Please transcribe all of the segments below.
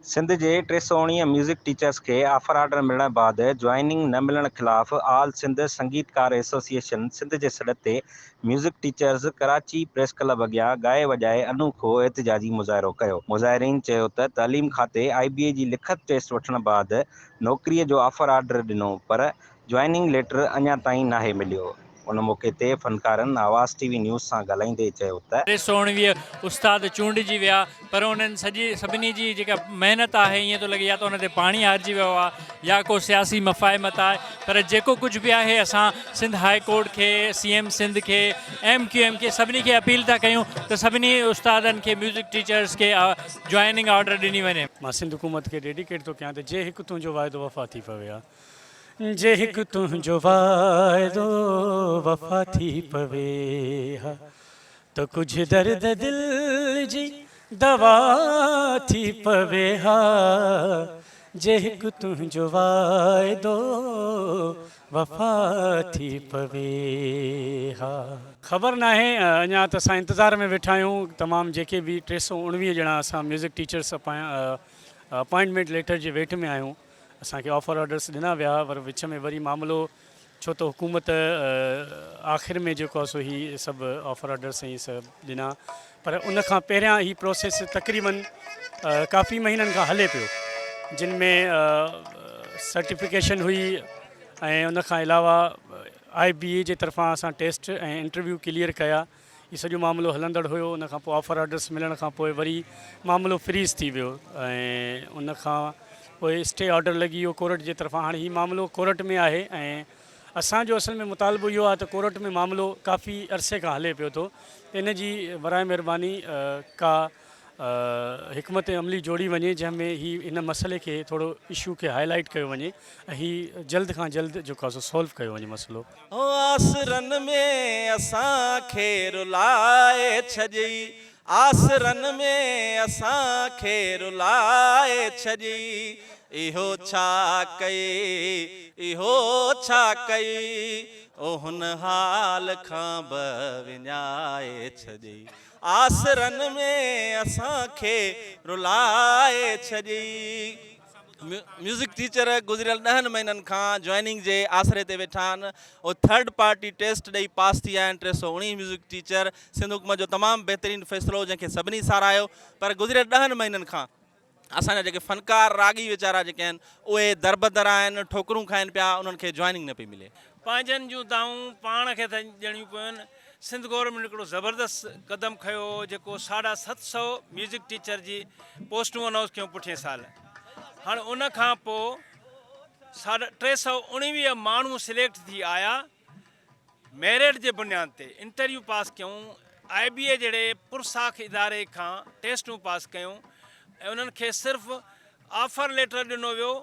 سنڌ جي 319 music teachers کي offer order ملڻ بعد جوائننگ نه ملڻ خلاف آل سنڌ سنگيتڪار ايسوسيئيشن سنڌ جي سڏ تي music teachers Karachi press club اڳيان ڳائي وڄائي انوکو احتجاجي مظاهرو ڪيو. مظاهرين چيو ته تعليم کاتي آء بي اي جي لکت ٽيسٽ وٺڻ بعد نوڪري جو آفر آرڊر ڏنو پر جوائننگ ليٽر اڃا تائين ناهي مليو. ان موقعي تي فنڪارن آواز ٽي وي نيوز سان ڳالهائيندي چيو ته. 319 استاد چونڊجي ويا پر انهن سڄي سڀني جي جيڪا محنت آهي ائين ٿو لڳي يا ته ان تي پاڻي هارجي ويو آهي يا ڪو سياسي مفاهمت آهي پر جيڪو ڪجهه به آهي اسان سنڌ هاء ڪورٽ کي سي ايم سنڌ کي ايم ڪيو ايم کي سڀني کي اپيل ٿا ڪيون ته سڀني استادن کي ميوزڪ ٽيچرس کي جوائننگ آرڊر ڏني وڃي. مان سنڌ حڪومت کي ڊيڊيڪيٽ ٿو ڪيان ته جي هڪ تنهنجو واعدو وفا ٿي پوي ها. جي هڪ تنهنجو واعدو وفا ٿي پوي ها ته ڪجهه درد دل جي دوا ٿي پوي ها جي هڪ تنهنجو واعدو وفا ٿي پوي ها. خبر ناهي اڃا ته اسان انتظار ۾ ويٺا آهيون تمام جيڪي به 319 ڄڻا اسان ميوزڪ ٽيچرس اپائنٽمينٽ ليٽر جي ويٺ ۾ آهيون اسان کي آفر آرڊرس ڏنا ويا پر وچ ۾ وري معاملو ڇو ته حڪومت آخر ۾ جيڪو آهي سو هي سڀ آفر آرڊرس ۽ سڀ ڏنا پر ان کان پهريان هي پروسيس تقريبن ڪافي مهينن کان هلي پيو جن ۾ سرٽيفڪيشن هئي ۽ ان کان علاوه آء بي اي جي طرفان اسان ٽيسٽ ۽ انٽرويو ڪليئر ڪيا هي سڄو معاملو هلندڙ هيو ان کان پوء آفر آرڊرس ملڻ کان پوء وري معاملو فريز ٿي ويو ۽ ان کان پوء اسٽي آرڊر لڳي ويو ڪورٽ جي طرفان هاڻي هي معاملو ڪورٽ ۾ آهي ۽ اسان جو اصل ۾ مطالبو اهو آهي ته ڪورٽ ۾ معاملو ڪافي عرصي کان هلي پيو ٿو ان جي براء مهرباني ڪا حڪمت عملي جوڙي وڃي جنهن ۾ هي ان مسئلي کي ٿورو اشو کي هائي لائيٽ ڪيو وڃي ۽ هي جلد کان جلد جيڪو آهي سو سولو ڪيو وڃي مسئلو. آسرن ۾ اسان کي رلائي ڇڏيئي آسرن ۾ اسان کي رلائي ڇڏيئي اهو ڇا ڪيئي اهو ڇا ڪيئي او هن حال کان به وڃائي ڇڏيئي آسرن ۾ اسان کي رلائي ڇڏيئي. ميوزڪ ٽيچر گذريل ڏهن مهينن کان جوائننگ جي آسري تي ويٺا آهن اهي ٿرڊ پارٽي ٽيسٽ ڏئي پاس ٿي آيا آهن 319 ميوزڪ ٽيچر سنڌ حڪومت جو تمام بهترين فيصلو جنهن کي سڀني ساراهيو پر گذريل ڏهن مهينن کان اسان جا جيڪي فنڪار راڳي ويچارا جيڪي آهن اهي دربدر آهن ٺوڪرون کائن پيا انهن کي جوائننگ نه پئي ملي. پنهنجن جون دانهون پاڻ کي ته ڏيڻيون پون. سنڌ گورنمينٽ هڪڙو زبردست قدم کنيو هو جيڪو ساڍا ست سئو ميوزڪ ٽيچر جي پوسٽون انائونس ڪيون پٺئين سال هاڻي ان کان پوء ساڍا 319 ماڻهو سليڪٽ ٿي آيا ميرٽ جي بنياد تي انٽرويو پاس ڪيون آء بي اي جهڙي پرساک اداري کان ٽيسٽون پاس ڪيون ۽ انهن کي صرف آفر ليٽر ڏنو ويو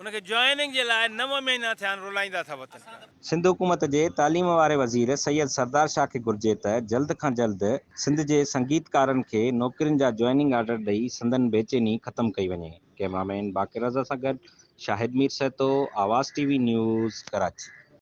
ان کي جوائننگ جي لاء نو مهينا ٿيا آهن رولائيندا ٿا وتن پيا. سنڌ حڪومت جي تعليم واري وزير سيد سردار شاهه کي گهرجي ته جلد کان جلد سنڌ جي سنگيتڪارن کي نوڪرين جا جوائننگ آرڊر ڏئي سندن بيچيني ختم ڪئي وڃي. ڪئميرا مين باقر رضا سان گڏ Shahid Mir Sahito, Awaz T V news, Karachi.